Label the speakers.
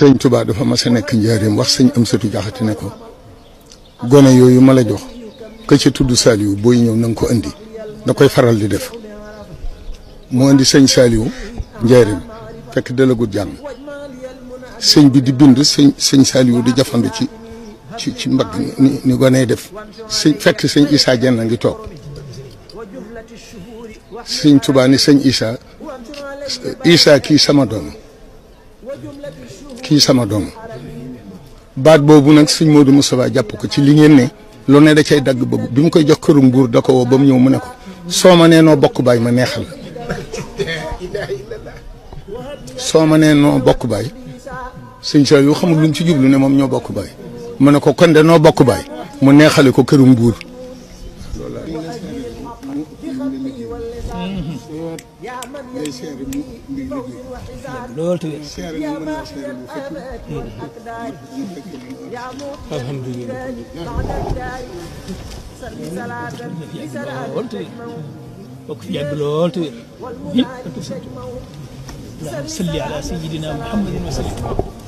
Speaker 1: sëñ Touba dafa mas a nekk njaareem wax sëñ Amsatu Jaxate ne ko gone yooyu ma la jox ka ca tudd Saliou booy ñëw na nga ko indi da koy faral di def mu indi sëñ Saliou njaareem fekk dalagut jàng sëñ bi di bind sëñ Saliou di jafandu ci mbagg ni gone def fekk sëñ Issa Dieng ngi toog sëñ Touba ni sëñ Issa kii sama doom baat boobu nag sëñ Modou Moustapha jàpp ko ci li ngeen ne lu ne da cay dagg bëgg bi mu koy jox këru mbuur da ko woo ba mu ñëw mu ne ko soo ma nee noo bokk baay ma neexal soo ma nee noo bokk baay sëñ Saliou xamul lu mu ci jublu ne moom ñoo bokk baay mu ne ko kon de noo bokk baay mu neexale ko këru mbuur
Speaker 2: lool te alhamdulillah lool te bokk fi yàgg lool te allahumma salli ala sayyidina muhammadin wa sallim